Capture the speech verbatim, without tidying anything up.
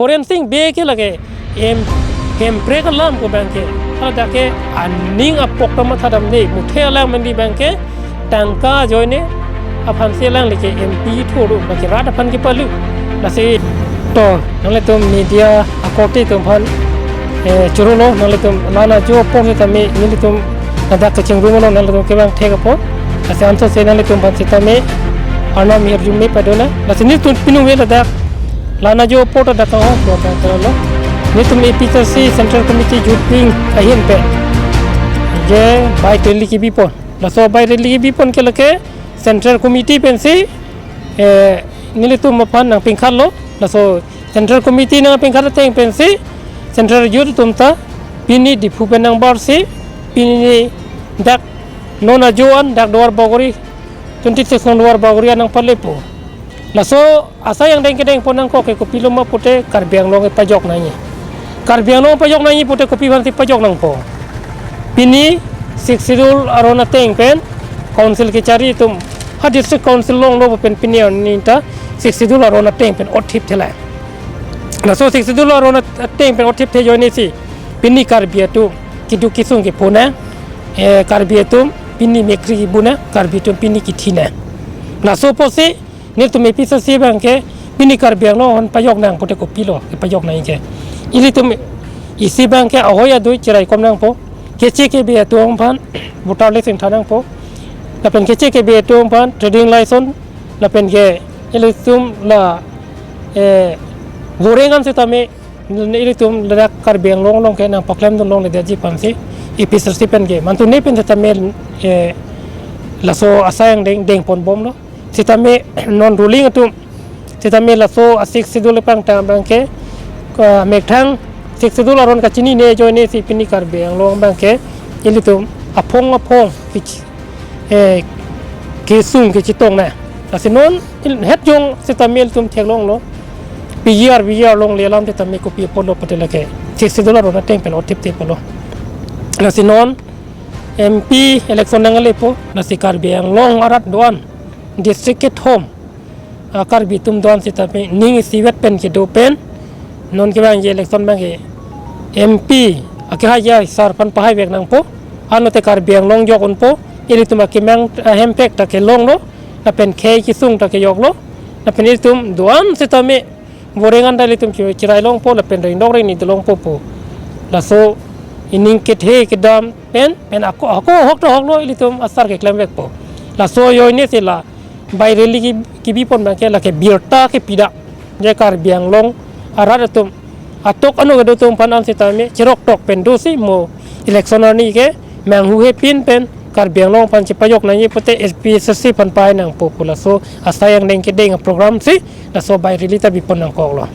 Horen Sing Bey ke lake em, Hemprek alam ko abang ke, hala dak ke aning apok ta matha damde, muthe alam mandi abang ke, tangka ajoine aphan si alang lake M P tho do, lake rat aphan kepalu. Lasi to, nanglitum media akorte atum aphan, eh, choro lo, nanglitum la-an ajo apor setame nelitum ladak kachingrum lo, nanglitum kevang thek apor. Lasi ansose nanglitum aphan setame Arnam hirjume pado na. Lasi nelitum pinu ve ladak la-an ajo apor ta dak kahok lo, ta lo. Nelitum A P H L C Central Committee Youth Wing ahin pen je bike rally kebipon. Laso bike rally kebipon ke lake Central Committee pensi, eh, nelitum aphan nangpingkhat lo. Laso Central Committee nangpingkhat ateng pensi Central Youth atum ta pini Diphu pen nangbarsi, pini dak non ajo an, dak Duar Bagori, twenty-six non Duar Bagori an nangpalepo. Laso asai angdeng kedengpon nangkok ke kopilo ma pute Karbi Anglong kepajok nangji. Karbi Anglong pajok nangji pute kopi aphansi pajok nangpo? Pini Sixth Schedule aron ateng pen Council kechari atum, ha District Council longlo pen pini arni ta Sixth Schedule aron ateng pen othip thelai. Laso Sixth Schedule aron at-, ateng pen othip the ajoine si pini Karbi atum keduk kesung kepu na, eh, Karbi atum pini mekri kebu na, Karbi atum pini kithi na. Laso apotsi nelitum A P H L C abang ke pini Karbi Anglong aphan pajok nang pute kopilo kepajok nangji ke? Ilitum isi abang ke ahoi adui cherai kom nangpo, keche kebe atum aphan voter list ingthan nangpo, lapen keche kebe atum aphan trading license, lapen ke ilitum la, eh, goreng an setame ilitum ladak Karbi Anglong along ke nangpaklem dun longledetji aphansi A P H L C pen ke mantune pen setame, eh, laso asai angdeng dengpon bomlo. Setame non ruling atum setame laso a-Sixth Schedule pangthang abang ke, ah, methang Sixth Schedule aron kachinine ajoine si pini Karbi Anglong abang ke ilitum aphong aphong kech-, eh, kesung kechetong na. Lasi non il-, het jong setame ilitum theklonglo. P G R, P G R longle alam setame kopi apotlo pute lake Sixth Schedule aron ateng pen othip the apotlo. Lasi non M P election nangle po, lasi Karbi Anglong arat do-an district kethom, ah, Karbi atum do-an setame ning isivet pen kedo pen, non kevangji election abang ke M P akehai asar aphan pahaivek nangpo, anlote Karbi Anglong jok unpo, ilitum akemang, ah, Hemprek ta kelonglo, lapen khei kesung ta kejoklo, lapen ilitum do-an setame goreng an ta ilitum che-, cherai longpo, lapen rengdok rengni dolongpo pu. Laso ining kethe kedam pen, pen ako, ako ahok ta ahoklo, ilitum asar keklemvekpo. Laso ajoine si la bike rally ke, kebipon abang ke lake birta kepi dak, je Karbi Anglong arat atum atok ano kedo atum aphan an setame cheroktok pen dosi mo election arni ke manghu hepin pen Karbi Anglong aphan chepajok nangji pute A P H L C aphan pai nangpo pu laso asai angdeng kedeng aprogram si laso bike rally ta bipon nangkoklo.